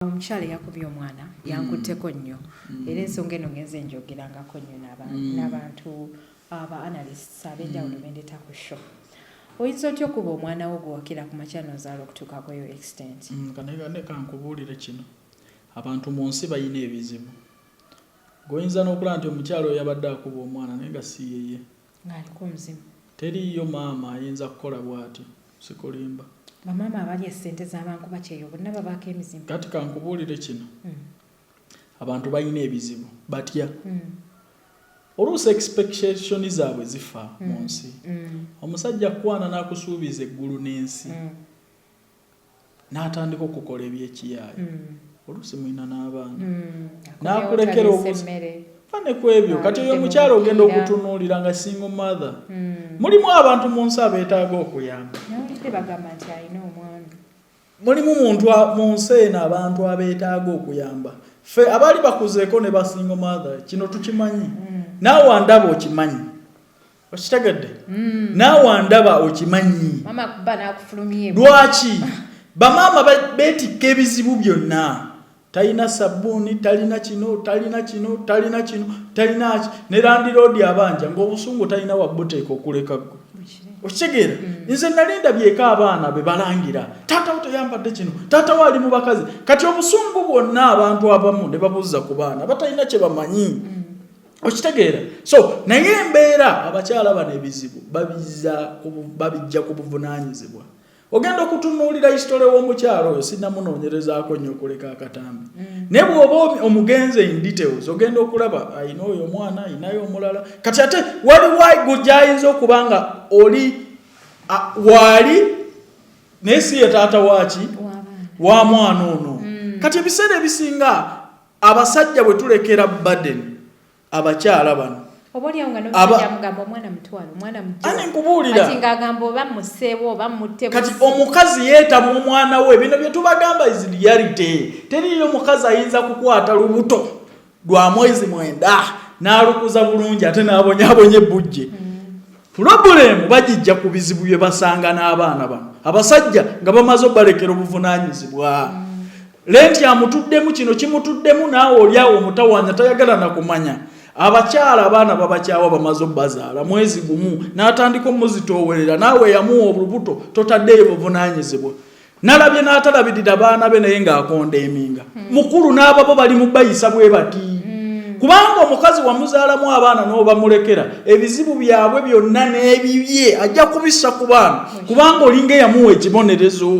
Omukyala eyakubye omwana yankutteko nnyo, era ensonga eno ngenze njogerangako nnyo n'abantu aba analysts ab'enjawulo bendeeta ku show. Oyinza otya okuba omwana wo gwewakira ku makya n'ozaala okutuuka ku eyo extent? Kane kankubuulire kino, abantu mu nsi balina ebizibu. Gweoyinza n'okulaba nti omukyala oyo yabadde akuba omwana, naye nga si yeye. Ng'aliko omuzimu. Teriiyo maama ayinza kukola bw'atyo, sikulimba. Bamaama abalya essente z'abankuba kyeyo bonna babaako emizimu. Kati kankubuulire kino, abantu balina ebizibu batya? Oluusi expectation zaabwe zifa mu nsi. Omusajja kwana n'akusuubiza eggulu n'ensi, n'atandika okukola ebyekiyaayo. Oluusi mulina n'abaana, n'akulekera ne ku ebyo. Kati oyo omukyala ogenda okutunuulira nga single mother. Mulimu abantu mu nsi abeetaaga okuyamba. Nawulidde bagamba nti alina omwami. Mulimu muntu mu nsi eno abantu abeetaaga okuyamba. Ffe abaali bakuzeeko ne ba single mother, kino tukimanyi. Naawe andaba okimanyi, okitegedde? Naawe andaba okimanyi. Mama kuba n'akufulumya. Lwaki bamaama beetikka ebizibu byonna? Talina sabbuuni, talina kino, talina kino, talina kino, talina ki, ne landlord abanja ng'obusungu talina wabuteeka okuleka ggwe, okitegeera? Nze nali ndabyeko abaana be balangira, "Taata wo teyambadde kino, taata wo ali mu bakazi." Kati obusungu bwonna abantu abamu ne babuzza ku baana batalina kye bamanyi, okitegeera? So naye embeera, abakyala bano ebizibu babijja ku buvunaanyizibwa. Ogenda okutunuulira history w'omukyalo oyo, sinnamunoonyerezaako nnyo okuleka akatambi, naye bw'oba omugenze in details, ogenda okulaba ayina oyo omwana, ayinayo omulala. Kati ate waliwo gyayinza okuba nga oli waali, naye si ye taata waaki wa mwana ono. Kati ebiseera ebisinga abasajja bwe tulekera burden abakyala bano. Oba oliawo nga n'omusajja amugamba, "Omwana mutwalo, omwana mujje." Ani nkubuulira. Kati ng'agamba oba museewo oba mutte. Kati omukazi yeetamu omwana we. Bino bye tubagamba is reality. Teriyo mukazi ayinza kukwata lubuto lwa mwezi 9 n'alukuza bulungi ate n'abonyabonya ebbujje. Problem bagijja ku bizibu bye basanga n'abaana bano, abasajja nga bamaze obalekera obuvunaanyizibwa. Rent amutuddemu, kino kimutuddemu, naawe oli awo omutawaanya, tayagala na kumanya. Abakyala abaana babakyawa, bamaze obbazaala mwezi 1 n'atandika omuzitoowerera. Naawe yamuwa olubuto, totaddeeyo buvunaanyizibwa. Nalabye n'atalabirira baana be, naye ng'akonda eminga mukulu n'ababo bali mu bayisa bwe bati, kubanga omukazi wamuzaalamu abaana n'obamulekera ebizibu byabwe byonna n'ebibye ajja kubissa ku baana, kubanga olinga eyamuwa ekibonerezo.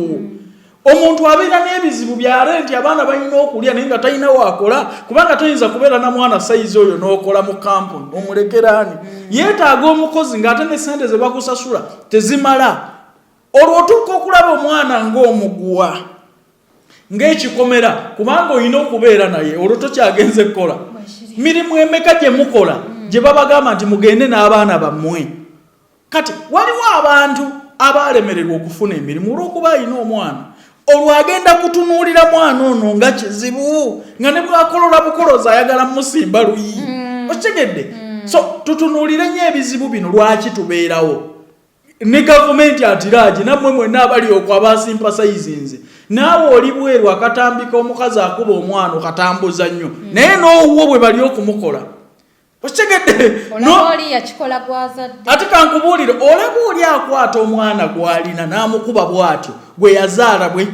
Omuntu abeera n'ebizibu bya rent, abaana balina okulya, naye nga talina waakola, kubanga toyinza kubeera na mwana size oyo n'okola mu kampuni. Omulekeraani yeetaaga omukozi, ng'ate ne sente ze bakusasula tezimala. Olwo otuuka okulaba omwana ng'omuguwa ng'ekikomera, kubanga olina okubeera naye. Olwo tokyagenze kukola. Mirimu emeka gye mukola gye babagamba nti mugende n'abaana bammwe? Kati waliwo abantu abalemererwa okufuna emirimu olw'okuba alina omwana. Olwo agenda kutunuulira mwana ono nga kizibu, nga ne bwakolola bukolozi ayagala musimba luyi, okitegedde? So tutunuulire nnyo ebizibu bino, lwaki tubeerawo ne gavumenti atiraagi. Nammwe mwenna abali okwo abasympathizinze, naawe oli bweru, akatambika omukazi akuba omwana okatambuza nnyo, naye n'owuwo bwe bali okumukola, okitegedde? Olaba oli yakikola gwazadde. Ate kankubuulire, olaba oli akwata omwana gw'alina n'amukuba bw'atyo, gwe yazaala bwe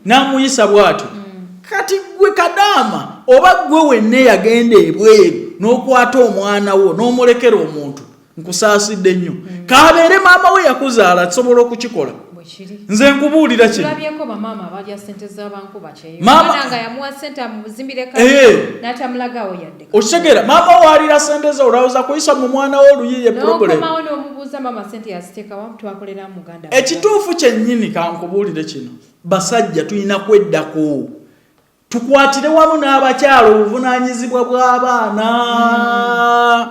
n'amuyisa bw'atyo. Kati gwe kadaama oba gwe wenna eyagenda ebweru n'okwata omwana wo n'omulekera omuntu, nkusaasidde nnyo. Kabeere maama we yakuzaala, kisobola okukikola. Bwekiri. Nze nkubuulira kino. Tulabyeko bamaama abalya sente z'abankuba kyeyo. Maama- Omwana nga yamuwa sente amuzimbire n'atamulagaawo yadde. Okitegeera? Maama waalira sente ze, olowooza kuyisa mu mwana we oluyi ye problem? N'okomawo n'omubuuza, "Maama, sente yaziteekawa?" "Twakolera muganda." Ekituufu kyennyini, kankubuulire kino, basajja tulina kweddako, tukwatire wamu n'abakyala obuvunaanyizibwa bw'abaana.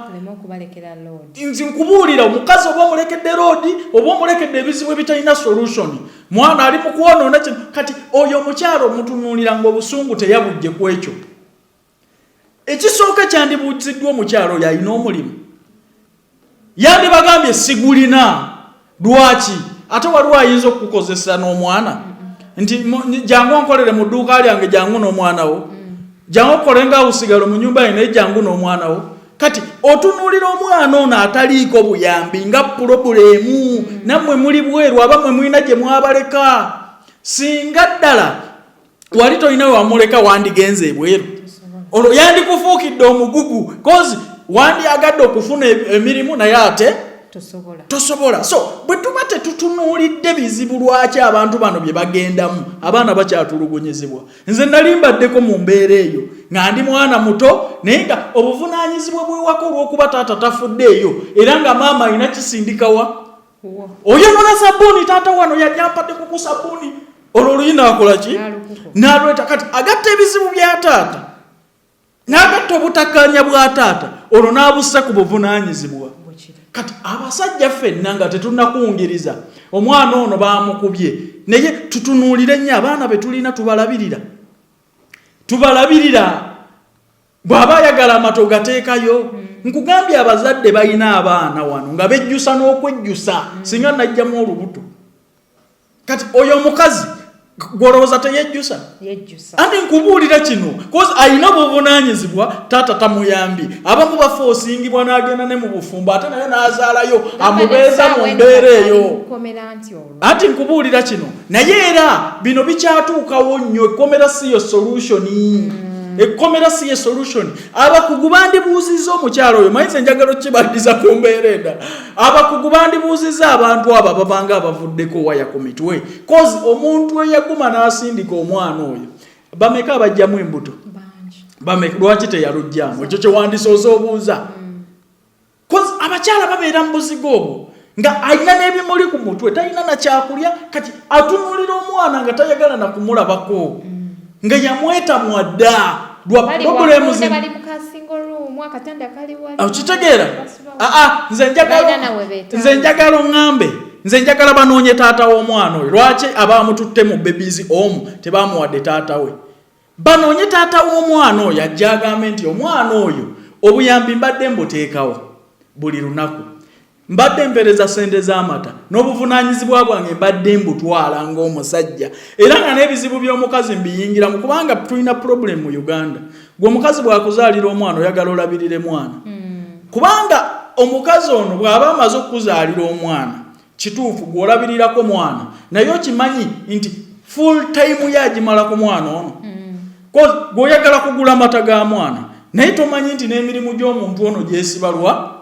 Tuleme okubalekera load. Nzi nkubuulira, omukazi oba omulekedde load, oba omulekedde ebizibu ebitalina solution, mwana ali mu kwonoona kino. Kati oyo omukyala omutunuulira ng'obusungu teyabujje ku ekyo. Ekisooka kyandibuuziddwa omukyala oyo alina omulimu, yandibagambye, "Sigulina." Lwaki ate waliwo ayinza okukukozesa n'omwana? Nti jangu onkolere mu dduuka lyange, jangu n'omwana wo. Jangu okole nga usigalo mu nyumba ye, naye jangu n'omwana wo. Kati otunuulira omwana ono ataliiko buyambi nga problem. Nammwe muli bweru, abammwe mulina gye mwabaleka. Singa ddala wali tolina we wamuleka, wandigenze ebweru? Olwo yandikufuukidde omugugu, cause wandyagadde okufuna emirimu naye ate tosobola. So bwe tuba tetutunuulidde bizibu lwaki abantu bano bye bagendamu, abaana bakyatulugunyizibwa. Nze nali mbaddeko mu mbeera eyo nga ndi mwana muto, naye nga obuvunaanyizibwa bwewaka, olw'okuba taata tafuddeeyo era nga maama alina kisindikawa, oyonona sabbuuni, taata wano yajja ampaddeko ku sabbuuni, olwo oluyi naakola ki? Nalweta. Kati agatta ebizibu bya taata n'agatta obutakkaanya bwa taata, olwo n'abussa ku buvunaanyizibwa. Kati abasajja ffenna nga tetunnakungiriza omwana ono baamukubye, naye tutunuulire nnyo abaana be tulina. Tubalabirira? Tubalabirira? Bw'aba ayagala amata ogateekayo. Nkugambye, abazadde balina abaana wano nga bejjusa n'okwejjusa. Singa najjamu olubuto. Kati oyo omukazi gwolowooza teyejjusa? Anti nkubuulira kino, cause alina obuvunaanyizibwa, taata tamuyambye. Abamu bafoosingibwa n'agenda ne mu bufumbo, ate naye n'azaalayo, amubeeza mu mbeera eyo. Anti nkubuulira kino, naye era bino bikyatuukawo nnyo. Ekkomera si yo solution. Ekkomera si ye solution. Abakugu bandibuuzizza omukyalo oyo. Manyi nze njagala okibaddiza ku mbeera endala. Abakugu bandibuuzizza abantu abo ababanga abavuddeko waya ku mitwe, cause omuntu eyaguma n'asindika omwana oyo, bameka abajjamu embuto? Bameka? Lwaki teyalugjamu? Ekyo kyewandisoose obuuza. Cause abakyala babeera mu buzigo obwo nga alina n'ebimuli ku mutwe, talina nakyakulya. Kati atunulira omwana nga tayagala nakumulabako, nga yamwetamwa dda lwa problems. Okitegeera? Aa, nze njagala oŋŋambe, nze njagala banoonye taata w'omwana oyo. Lwaki abamututte mu babies omu tebamuwadde taata we? Banoonye taata w'omwana oyo, ajja agambe nti omwana oyo obuyambi mbadde mbuteekawo buli lunaku, mbadde mpereza sente z'amata, n'obuvunaanyizibwa bwange mbadde mbutwala ng'omusajja, era nga n'ebizibu by'omukazi mbiyingiramu, kubanga tulina problem mu Uganda. Gwe omukazi bw'akuzaalira omwana, oyagala olabirire mwana, kubanga omukazi ono bw'aba amaze okukuzaalira omwana, kituufu gw'olabirirako mwana, naye okimanyi nti full time ye agimala ku mwana ono. Gw'oyagala kugula mata ga mwana, naye tomanyi nti n'emirimu gy'omuntu ono gyesibalwa.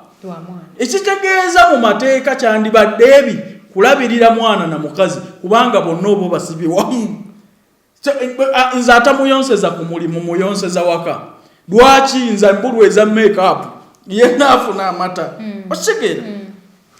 Ekitegeeza mu mateeka kyandibadde ebi kulabirira mwana na mukazi, kubanga bonna oba obasibye wamu. Nze atamuyonseza ku mulimu, muyonseza waka. Lwaki nze mbulwa eza makeup, yenna afuna amata? Okitegeera?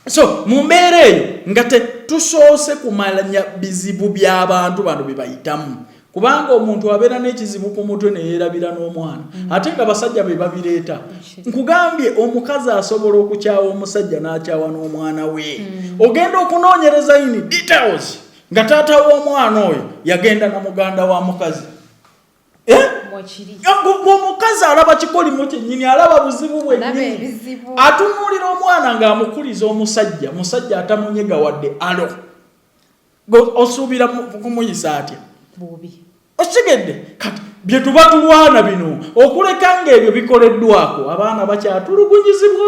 So mu mbeera eyo nga tetusoose kumanya bizibu by'abantu bano bye bayitamu, kubanga omuntu abeera n'ekizibu ku mutwe neyeerabira n'omwana, ate nga basajja be babireeta. Nkugambye, omukazi asobola okukyawa omusajja n'akyawa n'omwana we. Ogenda okunoonyereza in details nga taata w'omwana oyo yagenda na muganda wa mukazi. Eh? Omukazi alaba kikolimo kyennyini, alaba buzibu bwennyini, atunuulira omwana ng'amukuliza omusajja, musajja atamunyega wadde alo. Osuubira kumuyisa atya? Okitegedde? Kati bye tuba tulwana bino, okuleka ng'ebyo bikoleddwako, abaana bakyatulugunyizibwa.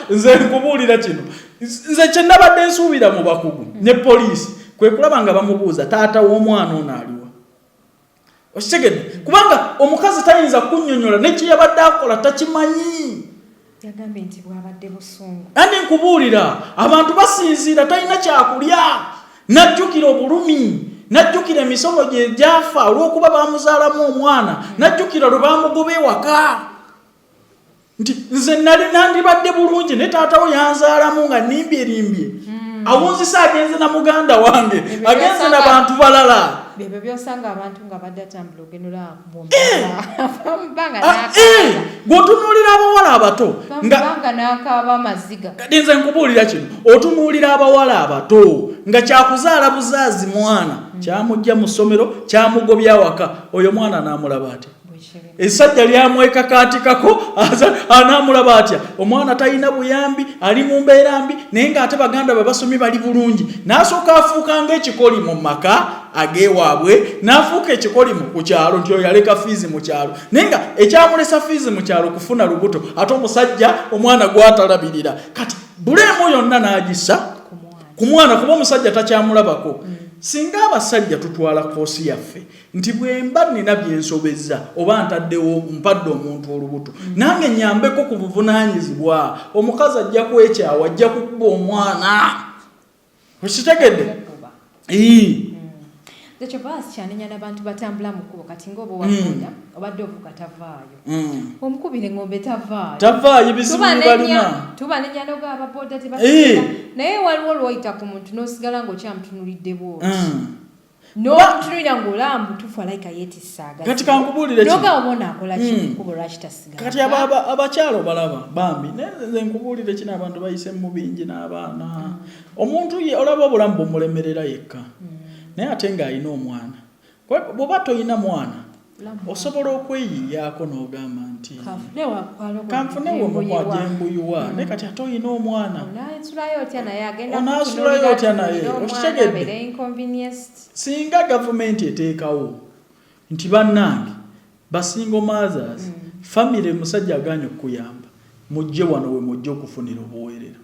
Nze nkubuulira kino, nze kye nabadde nsuubira mu bakugu ne poliisi kwe kulaba nga bamubuuza, taata w'omwana ono aliwa? Okitegedde? Kubanga omukazi tayinza kunnyonnyola nekyeyabadde akola, takimanyi. Yagambye nti bwabadde busungu. Andi nkubuulira, abantu basinziira, talina kyakulya, najjukira obulumi, najjukira emisomo gye gyafa olw'okuba bamuzaalamu omwana, najjukira lwe bamugoba ewaka, nti nze nali nandibadde bulungi, naye taata we yanzaalamu nga nimbyerimbye, awunzise, agenze na muganda wange, agenze na bantu balala. Byebyo byosanga abantu nga badde atambula, ogenda Ah, eh, gweotunuulira abawala abato nga n'akaaba amaziga. Kati nze nkubuulira kino, otunuulira abawala abato nga kyakuzaala buzaazi mwana, kyamujja mu ssomero, kyamugobya awaka, oyo mwana n'amulaba atya? Essajja lyamwekakaatikako, anaamulaba atya? Omwana talina buyambi, ali mu mbeera mbi, naye ng'ate baganda be basomye, bali bulungi. N'asooka afuuka ng'ekikolimo mu maka ag'ewaabwe, n'afuuka ekikolimo ku kyalo nti oyo yaleka fiizi mu kyalo, naye nga ekyamulesa fiizi mu kyalo kufuna lubuto, ate omusajja omwana gwatalabirira. Kati blame yonna n'agissa ku mwana, kuba omusajja takyamulabako. Singa abasajja tutwala course yaffe nti bwe mba nina byensobezza oba ntaddewo, mpadde omuntu olubuto, nange nyambeko ku buvunaanyizibwa, omukazi ajja kwekyawa, ajja kukuba omwana. Okitegedde? Ii. Nze kyova sikyanenya n'abantu batambula mu kkubo. Kati ng'oba owaboda obadde ovuga, tavaayo, omukubira engombe, tavaayo. Tavaayo, bizibu bibalina. Tubanenya noga ababoda tebasigala, naye waliwo lwoyita ku muntu n'osigala ng'okyamutunulidde bwoti, n'omutunulira ng'olaba mutuufu, alayika yeetisse. Kati kankubuulire kino. Noga oba onaakola ki mu kkubo, lwaki tasigala? Kati abakyala obalaba bambi, naye nze nkubuulire kino, abantu bayise mu bingi n'abaana. Omuntu ye olaba obulamu bumulemerera yekka, naye ate ng'alina omwana. Bw'oba toyina mwana, osobola okweyiyaako n'ogamba nti kanfune wemukwa gyembuyuwa, naye kati ate oyina omwana. Onaasulayo otya naye agenda? Onaasulayo otya naye? Okitegedde? Okitegedde? Singa gavumenti eteekawo nti bannange ba single mothers, family, musajja aganye okukuyamba, mujje wano we mujje okufunira obuweerero,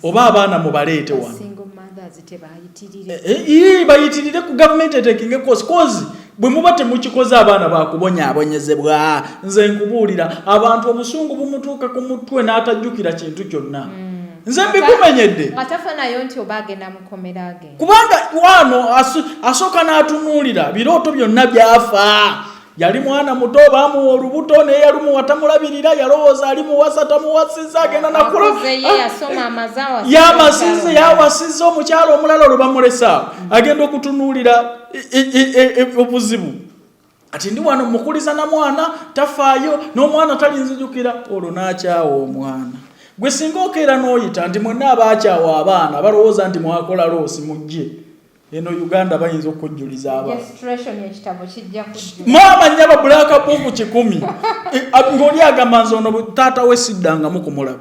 oba abaana mubaleete wano. Single mothers tebayitirire. Bayitirire ku gavumenti etekinge course, cause bwe muba temukikoze abaana bakubonyaabonyezebwa. Nze nkubuulira, abantu obusungu bumutuuka ku mutwe n'atajjukira kintu kyonna. Nze mbikumenyedde. Nga tafa nayo nti oba agenda mukomera, agenda. Kubanga wano asooka n'atunuulira birooto byonna byafa. Yali mwana muto, bamuwa olubuto, naye yalumuwa tamulabirira, yalowooza ali muwasa, tamuwasiza, agenda nakula. Akuze, ye yasoma amaze awasiza Yamasize. omukyala. Yawasiza omukyalo omulala, olwo bamulesa, agenda okutunuulira obuzibu ati ndi wano mukuliza na mwana tafaayo, n'omwana talinzijukira, olwo n'akyawa omwana. Gwe singa okeera n'oyita nti mwenna abaakyawa abaana balowooza nti mwakola loss, mujje eno Uganda, bayinza okujjuliza abaana. Registration, ekitabo kijja kujjula. Maama nyaba, black book 100. Ng'oli agamba nze ono taata we siddangamu kumulaba.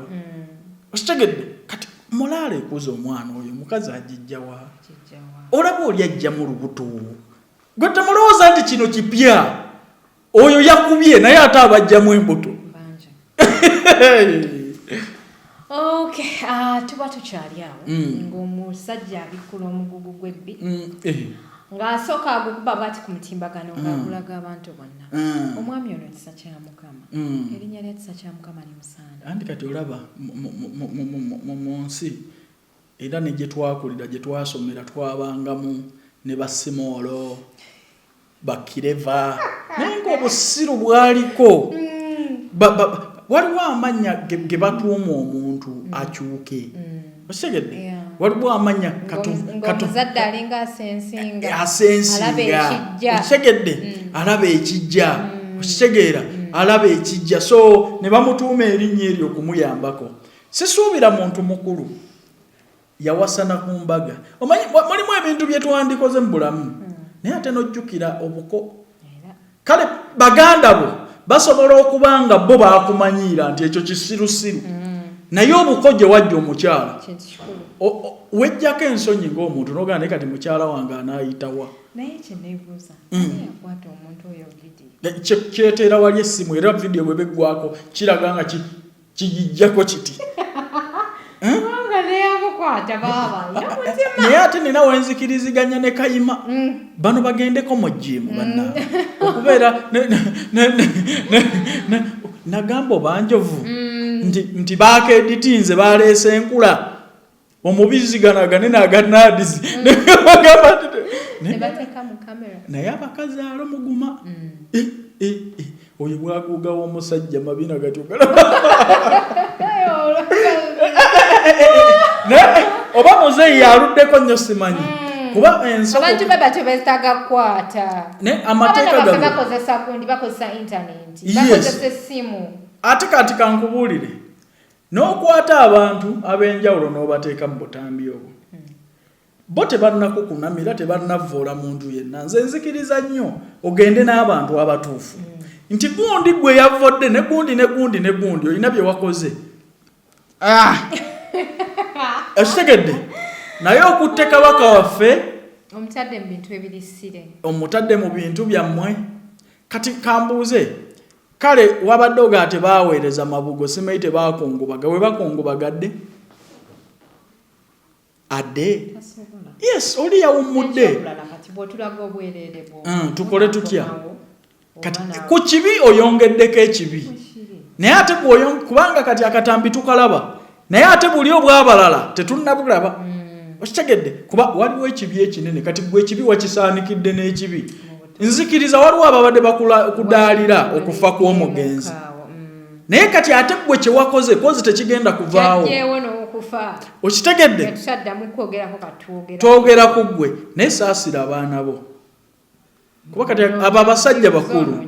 Okitegedde? Kati mulaala ekuza omwana oyo omukazi agijjawa? Kijja wa? Olaba oli ajjamu lubuto, gwe temulowooza nti kino kipya. Oyo yakubye, naye ate abajjamu embuto. Banja. Okay, tuba tukyali awo, ng'omusajja abikkula omugugu gw'ebbi, ng'asooka agukuba bwati ku mutimbagano, ng'agulaga abantu bonna. Omwami ono Kisa kya Mukama, erinnya lya Kisa kya Mukama limusaana. Anti kati olaba mu nsi era ne gye twakulira, gye twasomera, twabangamu ne basimoolo bakireva, naye ng'obusiru bwaliko. Waliwo amannya ge batuuma omuntu akyuke, okitegedde? Waliwo amannya Ng'omuzadde alinga asensinga. Asensinga. Alaba ekijja. Okitegedde? Alaba ekijja, okitegeera? Alaba ekijja, so ne bamutuuma erinnya eryo okumuyambako. Sisuubira muntu mukulu yawasana ku mbaga. Omanyi mulimu ebintu bye twandikoze mu bulamu, naye ate n'ojjukira obuko. Era Kale baganda bo basobola okuba nga bo bakumanyiira nti ekyo kisirusiru, naye obuko gye wajja omukyala, kintu kikulu. Wejjako ensonyi ng'omuntu nogamba, naye kati mukyala wange anaayitawa? Naye kyeneebuuza, ani yakwata omuntu oyo vidiyo? Kyeteera wali essimu, era vidiyo bwe beggwako kiraga nga kigijjako kiti. Kubanga neyamukwata baaba alina mutima. Naye ate nina wenzikiriziganya ne Kayima, bano bagendeko mu gym banna okubeera nagamba obanjovu nti baakeditinze, baleese enkula omubizi gano aganene aganadizi. Bagamba nti Ne bateeka mu kamera. Naye abakazi alo muguma. Eh, eh, eh. Oyo bwaguugawo omusajja mabina gatyo galaba. Naye oba muzeeyi aluddeko nnyo, simanyi, kuba ensoko Abantu be batyo beetaaga kukwata. Ne amateeka Abaana baffe gano bakozesa gundi, bakozesa intaneti, bakozesa essimu. Ate kati kankubuulire, n'okwata abantu ab'enjawulo n'obateeka mu butambi obwo, bo tebannakukunamira, tebannavvoola muntu yenna. Nze nzikiriza nnyo ogende n'abantu abatuufu. Nti gundi gwe yavodde ne gundi ne gundi ne gundi olina bye wakoze. Ah! Ekitegedde. Naye okutte kabaka waffe omutadde mu bintu ebirisire. Omutadde mu bintu byammwe. Kati kambuuze, kale wabadde ogaa tebaaweereza mabugo, simanyi tebakungubaga, we bakungubagadde adde. Yes, oli yawummudde. Tukole tutya? Kati ku kibi oyongeddeko ekibi. Naye ate kubanga kati akatambi tukalaba, naye ate buli obw'abalala tetunnabulaba. Okitegedde? Kuba waliwo ekibi ekinene, kati gwe ekibi wakisaanikidde n'ekibi. Nzikiriza waliwo ababadde bakudaalira okufa kw'omugenzi. Naye kati ate gwe kye wakoze kozi tekigenda kuvaawo. Okitegedde? Twogera ku ggwe, naye saasira abaana bo. Kuba kati abo abasajja bakulu.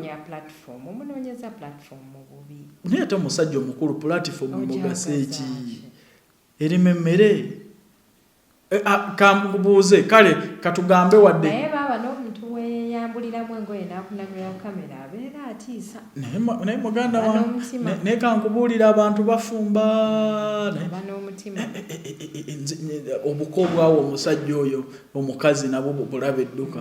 Naye ate omusajja omukulu platform mugasa eki? Erima emmere. Kambuuze kale katugambe wadde. Naye baaba n'omuntu weeyambuliramu engoye n'akunamira kamera abeera atiisa. Naye muganda wange naye kankubuulira abantu bafumba. Aba n'omutima. Obuko obwawo omusajja oyo omukazi nabwo bulabe edduka.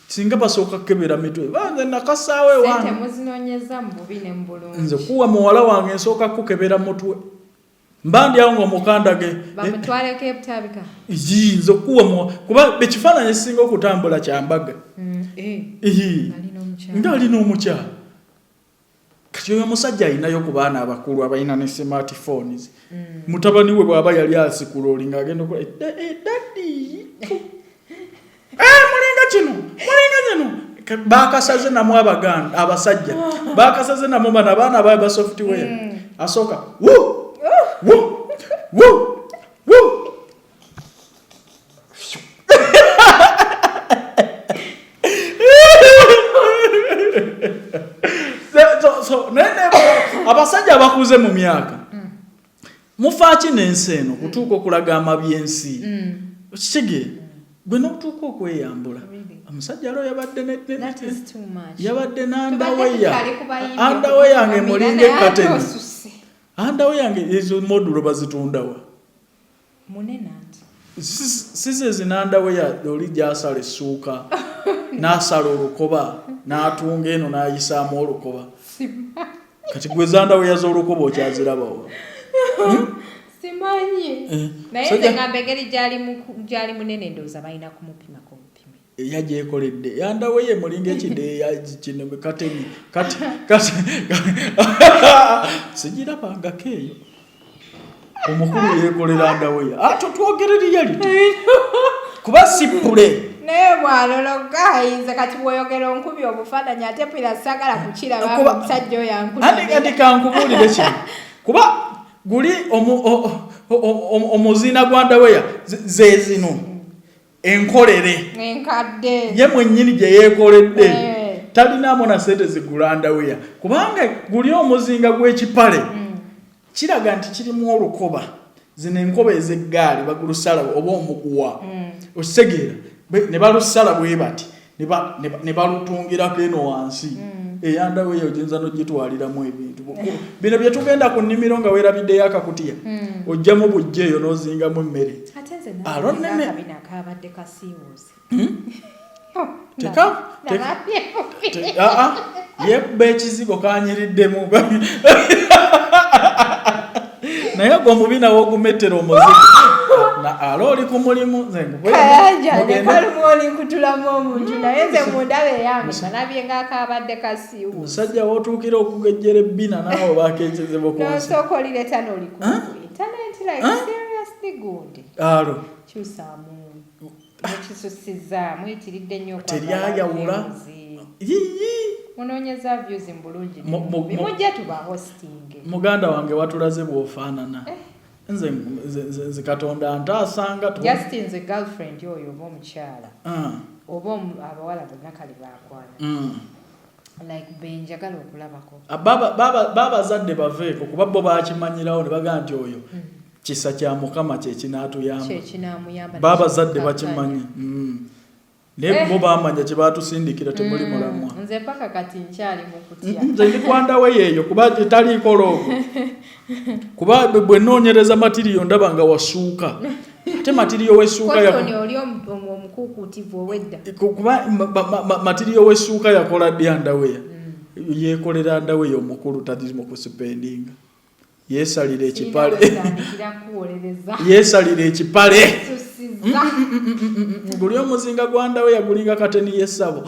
Singa basooka kukebera mitwe banze nakasaawo ewange. Ssente muzinoonyeza mu bubi ne mu bulungi. Nze kuwa muwala wange nsooka kukebera mutwe. Mba ndi awo ng'omukandage. Bamutwaleko ebutabika. Nze okuwa kuba ekifaananyi ekisinga okutambula kya mbaga. Ng'alina omukyala. Kati oyo omusajja alinayo ku baana abakulu abalina ne smartphones. Mutabani we bw'aba yali asikula oli ng'agenda okola daddy. Mulinga kino, mulinga kino. Bakasaze namu abaganda abasajja. Bakasaze namu bano abaana ba software. Asooka wu wu wu wu. So abasajja abakuze mu myaka mufaaki n'ensi eno kutuuka okulaga amabi ensi. Kikige gwe n'otuuka okweyambula. Omusajja alo yabadde yabadde n'andaweya. Andawe yange mulinga ekateni. Andawe yange ezo modulo bazitundawa. Size zinandaweya oli gy'asala essuuka n'asala olukoba n'atunga eno n'ayisaamu olukoba. Kati gwe zandaweya z'olukoba okyazirabawa? Simanyi. Naye nze ngamba engeri gyali munene ndowooza balina kumupimako obupime. Yagyekoledde. Yandaweya emulinga ekideeya kino kateni. Kati kati sigirabangako eyo. Omukulu yeekolera ndaweya. Ate twogere reality. Kuba si pule. Naye bw'alologa ayinza kati bw'oyogera onkubi obufaananyi ate pira saagala kukiraba omusajja oyo ankunamira. Andi kankubuulire kino. Kuba guli omuziina gwa ndaweya ze zino enkolere. Enkadde. Ye mwennyini gye yeekoledde. Talinaamu na ssente zigula ndaweya. Kubanga guli omuzinga gw'ekipale. Kiraga nti kirimu olukoba. Zino enkoba ez'eggaali bagulusala oba omuguwa. Okitegeera ne balusala bwe bati ne balutungirako eno wansi. Eyandawo eyo oyinza n'ogitwaliramu ebintu. Bino bye tugenda ku nnimiro nga weerabiddeyo akakutiya. Ojjamu bujja eyo n'ozingamu emmere. Ate nze nalabye akabadde kasiiwuuse. Teka yebba ekizigo kanyiriddemu. Naye gwe omubi nawe ogumettera omuzigo. Alo oli ku mulimu nze nkubwira. Kalimu oli nkutulamu omuntu naye nze mundaba eyange nalabye ng'akabadde kasiiwuuse. Musajja w'otuukira okugejjera ebbina naawe obaako ekizibu ku nsi. N'osooka olireeta n'oliku internet like seriously gundi. Alo. Kyusaamu. Mukisusizza muyitiridde nnyo Teryayawula. Munoonyeza views mu bulungi. Mujje tuba hosting. Muganda wange watulaze bw'ofaanana. Nze nze Katonda ntaasanga. Just nze girlfriend oyo oba omukyala. Oba abawala bonna kale baakwana. Like benjagala okulabako. Babazadde baveeko kuba bo baakimanyirawo ne bagamba nti oyo kisa kya Mukama kye kinaatuyamba. Kye kinaamuyamba. Babazadde bakimanyi. Naye bo bamanya kye batusindikira temuli mulamwa. Nze mpaka kati nkyali mu kutya. Nze ndi kwandawe yeeyo kuba taliiko loogo. Kuba bwe nnoonyereza matiriyo ndaba nga wasuuka. Ate matiriyo w'essuuka Kotoni oli omukuukuutivu ow'edda. Kuba matiriyo w'essuuka yakola ddi andaweya? Yeekolera andaweya omukulu tali mu kusipendinga. Yeesalira ekipale. Yeesalira ekipale. Guli omuzinga gwa ndaweya gulinga kateni y'essabo.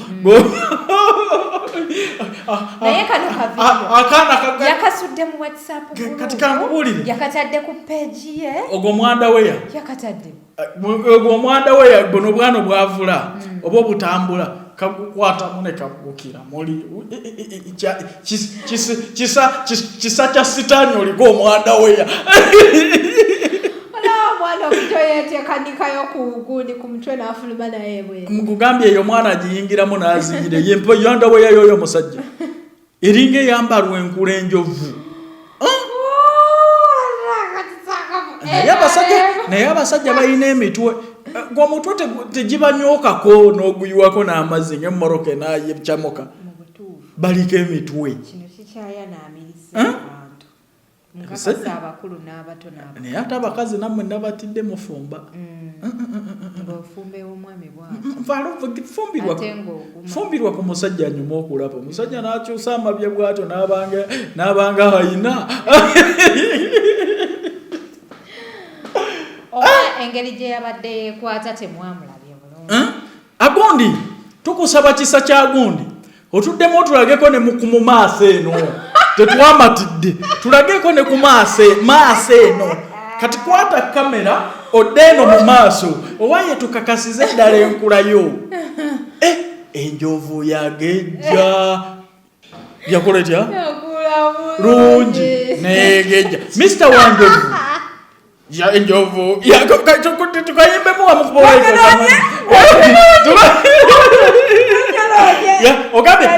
Naye kano ka video. Akaana kaga- Yakasudde mu WhatsApp group. Kati kankubuulire. Yakatadde ku page ye. Ogwo omwandaweya. Yakatadde. Ogwo omwandaweya buno bwana obwavula oba obutambula kagukwatamu ne kagukira muli kisa kya sitaani oliko omwandaweya. Omwana omuto yetekanikayo ku gundi ku mutwe n'afuluma naye bwe. Nkugambye eyo omwana agiyingiramu n'azingira eyo empa yandaweya y'oyo omusajja eringa eyambalwa enkula enjovu. Naye abasajja balina emitwe gwe omutwe tegibanyookako n'oguyiwako n'amazzi ng'emmoroka enaayecamuka. Baliko emitwe. Kino kikyayanaamiriza abantu. Nkakasa abakulu n'abato n'abakazi. Naye ate abakazi nammwe nabatidde mufumba. Ng'ofumba ew'omwami bw'atyo. Fumbirwa fumbirwa ku musajja anyuma okulaba. Omusajja n'akyusa amabya bw'atyo n'abanga ayina. Oba engeri gye yabadde yeekwata temwamulabye bulungi. Agundi tukusaba kisa kya gundi. Otuddemu otulageko ne mu maaso eno. Tetwamatidde. Tulageko ne ku maaso eno. Kati kwata kamera odde eno mu maaso. Owaye tukakasize ddala enkula yo. Enjovu yagejja. Yakola etya? Lungi. Negejja. Mr. Wanjovu. Ya enjovu. Ya tukayimbemu wamu kuba ogambye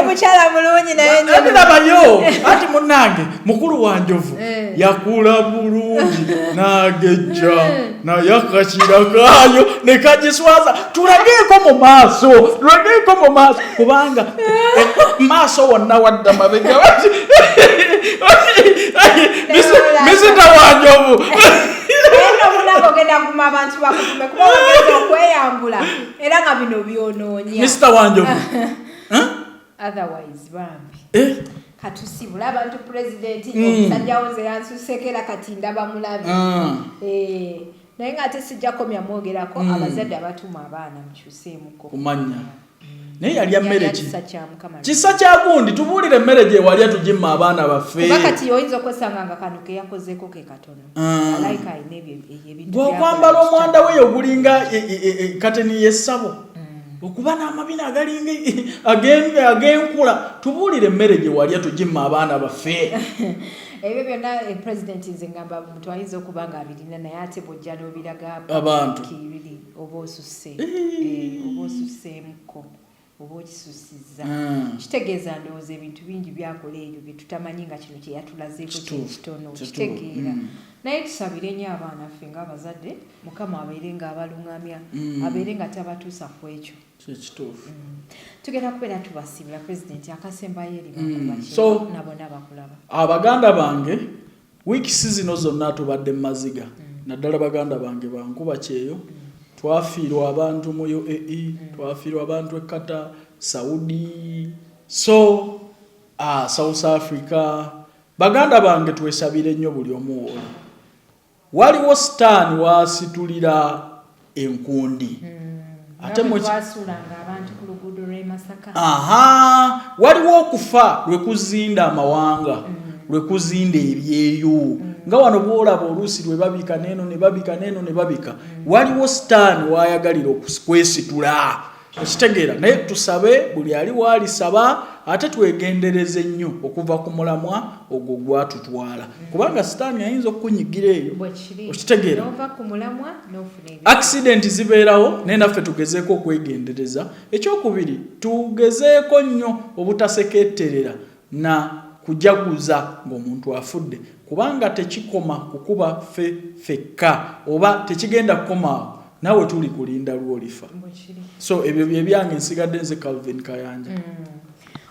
mukyala mulungi naye labayo ati munnange mukulu wa njovu yakula bulungi n'agejja naye akakira kaayo ne kagiswaza. Tulageeko mu maaso, tulageeko mu maaso kubanga maaso wonna wadda mabega. Misita wa njovu. Ogenda kuguma abantu bakugume kuba ogenda okweyambula era nga bino byonoonya. Misita wa njovu. Otherwise bambi. Katusibula abantu president omusajja wo nze yansusekera kati ndaba mulabe. Naye ng'ate sijja komya mwogerako abazadde abatuma abaana mukyuseemuko. Kumanya. Naye yalya mmere ki? Kisa kya Mukama. Kisa kya gundi tubuulire emmere gye walya tugimma abaana baffe. Kuba kati oyinza okwesanga nga kano ke yakozeeko ke katono. Alayika alina ebyo ebintu Gwe okwambala omwanda we ogulinga kateni y'essabo. Okuba n'amabina agalinga ag'enkula. Tubuulire emmere gye walya tugimma abaana baffe. Ebyo byonna president nze ngamba omuntu ayinza okuba nga abirina naye ate bw'ojja n'obiraga abantu kibiri oba osusse. Oba osusseemuko. Oba okisusizza. Kitegeeza ndowooza ebintu bingi byakola ebyo bye tutamanyi nga kino kye yatulazeeko kitono. Kitegeera. Naye tusabire nnyo abaana ffe ng'abazadde Mukama abeere ng'abalungamya, abeere nga tabatuusa ku ekyo. Kituufu. Tugenda kubeera tubasiibula president akasembayo eri bakuba So, nabo n'abakulaba. Abaganda bange wiikisi zino zonna tubadde mu maziga. Naddala baganda bange bankuba kyeyo. Twafiirwa abantu mu UAE, twafiirwa abantu e Qatar, Saudi, so South Africa. Baganda bange twesabire nnyo buli omu wooli. Waliwo sitaani waasitulira enkundi. Ate twasulanga abantu ku luguudo lw'e Masaka. Aha, waliwo okufa lwe kuzinda amawanga, lwe kuzinda ebyeyo. Nga wano bw'olaba oluusi lwe babika n'eno ne babika n'eno ne babika. Waliwo sitaani waayagalira okwesitula. Okitegeera? Naye tusabe buli ali waalisaba ate twegendereze nnyo okuva ku mulamwa ogwo gwatutwala. Kubanga sitaani ayinza okukunyigira eyo. Okitegeera? Accident zibeerawo naye naffe tugezeeko okwegendereza. Ekyokubiri tugezeeko nnyo obutaseketerera na kujaguza ng'omuntu afudde kubanga tekikoma kukuba ffe ffekka oba tekigenda kukomaawo. Naawe tuli kulinda lwolifa. So ebyo byebyange, nsigadde nze Calvin Kayanja.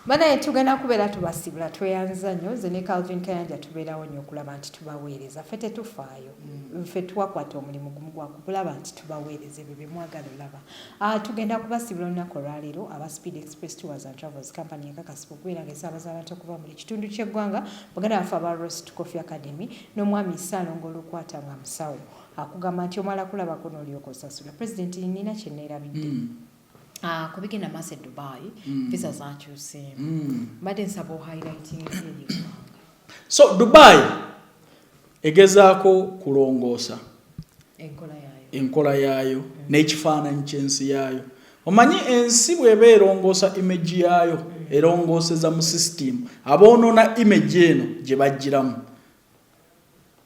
Banaye, tugenda kubeera tubasibula. Tweyanza nnyo. Nze ne Calvin Kayanja tubeerawo nnyo okulaba nti tubaweereza. Ffe tetufaayo, ffe twakwata omulimu gumu gwa kulaba nti tubaweereza ebyo byemwagala olaba. Tugenda kubasibula olunaku olwaleero. Aba Speed Express Tours and Travels Company ekakasibwa okubeera nga esaabaza abantu okuva mu buli kitundu ky'eggwanga. Baganda baffe aba Rost Coffee Academy n'omwami Ssaalongo Olukwata nga musawo akugamba nti omala kulabako n'olyoka osasula. President, nina kye neerabidde. Ku bigenda maaso e Dubai, visa zakyuseemu. Mbadde nsaba ohighlighting eri eggwanga. So Dubai egezaako kulongoosa enkola yaayo, enkola yaayo n'ekifaananyi ky'ensi yaayo. Omanyi ensi bw'eba erongoosa image yaayo, erongooseza mu system. Aboonoona image eno gye bagiramu,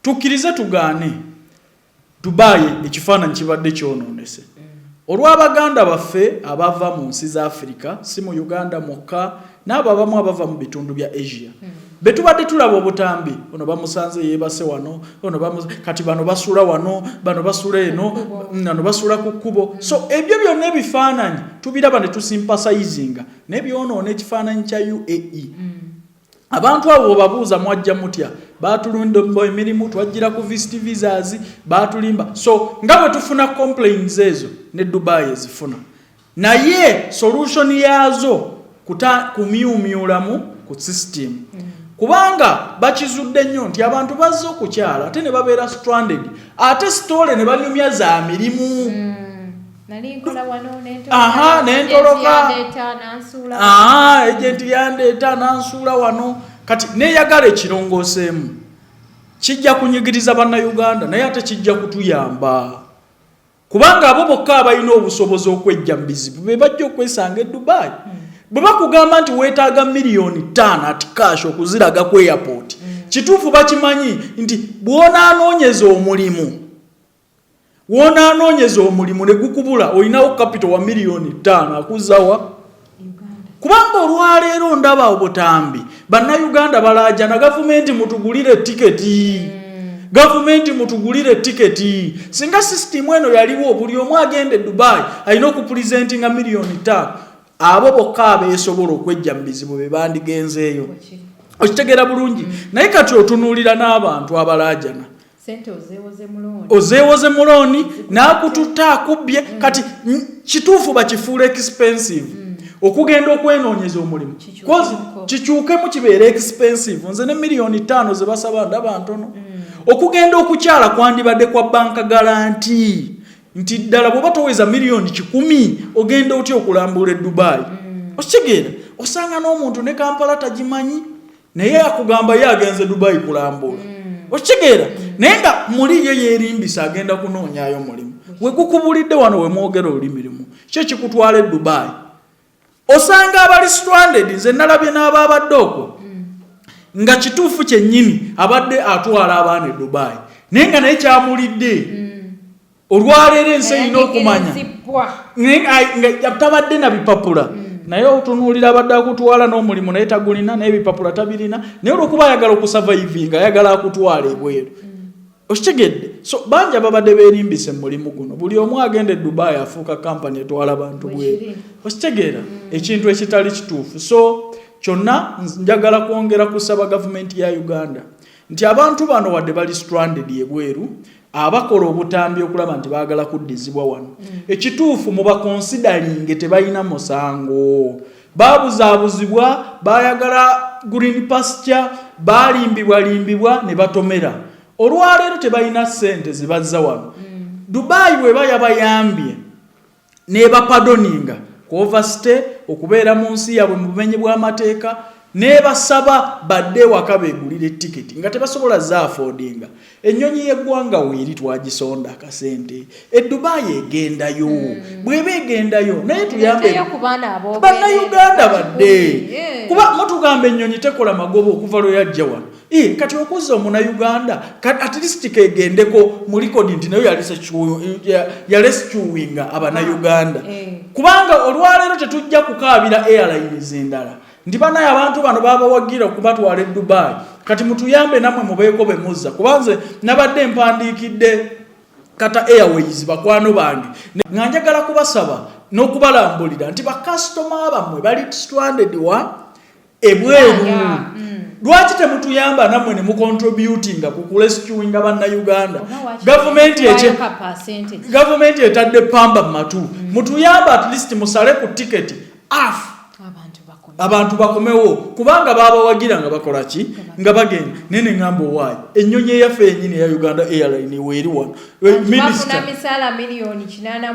tukkirize tugaane, Dubai ekifaananyi kibadde kyonoonese olw'abaganda baffe abava mu nsi za Afirika, si mu Uganda mwokka, n'abo abamu abava mu bitundu bya Asia be tubadde tulaba obutambi. Ono bamusanze yeebase wano, ono kati bano basula wano, bano basula eno, bano basula ku kkubo. So ebyo byonna ebifaananyi tubiraba ne tusympathizinga, naye byonoona ekifaananyi kya UAE. Abantu abo bwebabuuza, "Mwajja mutya?" "Batulunda emirimu, twajjira ku visit visas, batulimba." So nga bwe tufuna complaints ezo, ne Dubai ezifuna, naye solution yaazo kumyumyulamu ku system, kubanga bakizudde nnyo nti abantu bazze okukyala ate ne babeera stranded, ate story ne banyumya za mirimu. Nali nkola wano. Aha, nentoloka. Yandeeta nansuula. Aha, agent yandeeta nansuula wano. Kati neyagala ekirongooseemu kijja kunyigiriza Bannayuganda, naye ate kijja kutuyamba, kubanga abo bokka abalina obusobozi okwejja mu bizibu be bajja okwesanga e Dubai. Bwe bakugamba nti weetaaga 5 miliyoni at cash okuziraga ku airport, kituufu bakimanyi nti bw'onaanoonyeza omulimu, woonaanoonyeza omulimu ne gukubula, olinawo capital wa 5 miliyoni akuzzawa? Uganda. Kubanga olwaleero ndaba obutambi, Bannayuganda balaajana, "Gavumenti mutugulire tiketi, gavumenti mutugulire tiketi." Singa sisitimu eno yaliwo, buli omu agenda e Dubai alina okupresentinga 5 miliyoni. Abo bokka abeesobola okwejja mu bizibu be bandigenzeeyo. Bwekiri. Okitegeera bulungi? Naye kati otunuulira n'abantu abalaajana. Sente ozeewoze mu loan. Ozeewoze mu loan, n'akututta akubbye. Kati kituufu bakifuula expensive okugenda okwenoonyeza omulimu. Kikyukemu. Kikyukemu kibeere expensive. Nze ne 5 miliyoni ze basaba ndaba ntono. Okugenda okukyala kwandibadde kwa bank guarantee, nti ddala bw'oba toweza 100 miliyoni ogenda otya okulambula e Dubai? Okitegeera? Osanga n'omuntu ne Kampala tagimanyi, naye akugamba ye agenze Dubai kulambula. Okitegeera? Naye nga muli ye yeerimbisa, agenda kunoonyayo mulimu. We gukubulidde wano we mwogera olulimi lumu, ki ekikutwala e Dubai? Osanga abali stranded. Nze nalabye n'abaabadde okwo nga kituufu kyennyini abadde atwala abaana e Dubai, naye nga naye kyamulidde. Olwaleero ensi erina okumanya Zibbwa. Naye nga tabadde na bipapula, naye otunuulira abadde akutwala n'omulimu naye tagulina, n'ebipapula tabirina, naye olwokuba ayagala okusurvivinga, ayagala akutwala ebweru. Okitegedde? So bangi ababadde beerimbise mu mulimu guno. Buli omu agenda e Dubai afuuka kampani etwala bantu bweru. Bwekiri. Okitegeera? Ekintu ekitali kituufu. So kyonna njagala kwongera kusaba gavumenti ya Uganda nti abantu bano wadde bali stranded ebweru, abakola obutambi okulaba nti baagala kuddizibwa wano, ekituufu mubaconsideringe, tebalina musango. Babuzaabuzibwa, bayagala green pasture, balimbibwalimbibwa ne batomera. Olwaleero tebalina ssente zibazza wano. Dubai bweba yabayambye nebapardoninga ku overstay, okubeera mu nsi yaabwe mu bumenyi bw'amateeka, nebasaba badde ewaka beegulire tiketi nga tebasobola zaaffordinga. Ennyonyi y'eggwanga weeri, twagisonda akasente e Dubai, egendayo. Bw'eba egendayo, naye tuyambe Tuleeteyo ku baana ab'obwereere. Bannayuganda badde. Kuba mutugamba ennyonyi tekola magoba okuva lwe yajja wano. Kati okuzza omunayuganda, at least kegendeko mu record nti nayo yarescuinga abanayuganda. Kubanga olwaleero tetujja kukaabira airlines endala nti banaye abantu bano babawagira okubatwala e Dubai, kati mutuyambe nammwe mubeeko be muzza. Kuba nze nabadde mpandiikidde Qatar Airways, bakwano bange, nga njagala kubasaba n'okubalambulira nti bakasitoma bammwe bali stranded wa ebweru. Lwaki temutuyamba nammwe ne mucontributinga ku kurescuinga Bannayuganda? Gavumenti etadde pamba mu matu. Mutuyamba, at least musale ku tiketi half, abantu bakomewo, kubanga babawagira nga bakola ki, nga bagenda. Naye neŋŋamba, owaayi, ennyonyi eyaffe yenyini eya Uganda Airline weeri wano,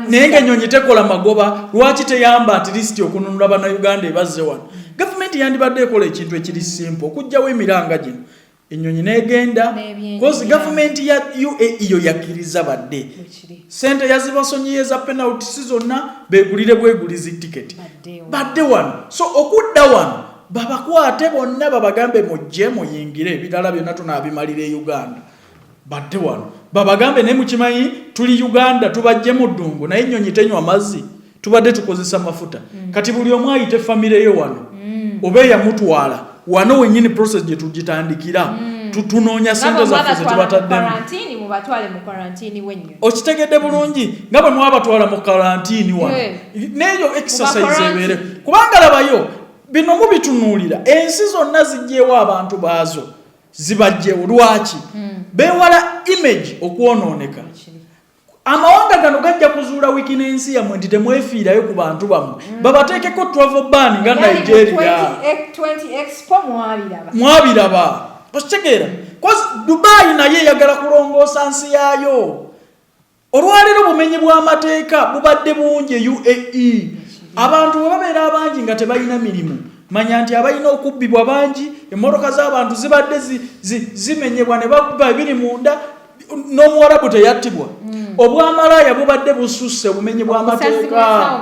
naye nga ennyonyi tekola magoba. Lwaki teyamba at least okununula Bannayuganda ebazze wano? Gavumenti yandibadde ekola ekintu ekiri simple, okugjawo emiranga gino, ennyonyi negenda, cause gavumenti ya UAE yo yakkiriza badde sente yazibasonyiye za penalty, si zonna begulire bwegulizi tiketi badde wano. So okudda wano babakwate bonna, babagambe mujje muyingire, ebirala byonna tunaabimalira e Uganda. Badde wano babagambe, naye mukimanyi tuli Uganda, tubajje mu ddungu, naye ennyonyi tenywa mazzi, tubadde tukozesa mafuta. Kati buli omu ayite famire ye wano oba eyamutwala wano wenyini, process gye tugitandikira. Tunoonya sente zaffe zetubataddemu. Okitegedde bulungi, nga bwe mwabatwala mu karantini wano, neyo exercise ebeere, kubanga labayo bino mubitunuulira, ensi zonna zijjeewo abantu baazo, zibajjewo. Lwaki? Beewala image okwonooneka. Amawanga gano gajja kuzuula weakness yammwe nti temwefiirayo ku bantu bammwe, babateekeko travel ban nga Nigeria. Mwabiraba, okitegeera? Dubai naye eyagala kulongoosa nsi yaayo. Olwaleero bumenyi bw'amateeka bubadde bungi e UAE. Abantu bwe babeera abangi nga tebalina mirimu, manya nti abalina okubbibwa bangi. Emmotoka z'abantu zibadde zimenyebwa ne babba ebiri munda. N'omuwarabu teyattibwa. Obwamalaaya bubadde bususse, obumenyi bw'amateeka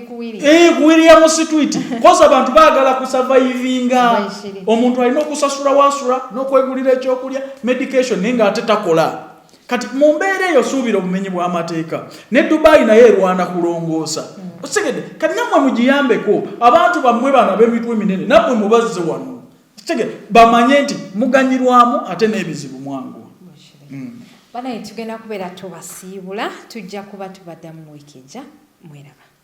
ku William Street, cause abantu baagala kusurvivinga. Omuntu alina okusasula wasula n'okwegulira ekyokulya, medication, naye ng'ate takola. Kati mu mbeera eyo suubira obumenyi bw'amateeka. Ne Dubai naye erwana kulongoosa, okitegedde? Kati nammwe mugiyambeko, abantu bammwe bano ab'emitwe eminene nammwe mubazze wano, okitegedde? Bamanye nti muganyirwamu ate n'ebizibu mwangu. Banaye, tugenda kubeera tubasiibula, tujja kuba tubaddamu wiiki ejja. Mweraba.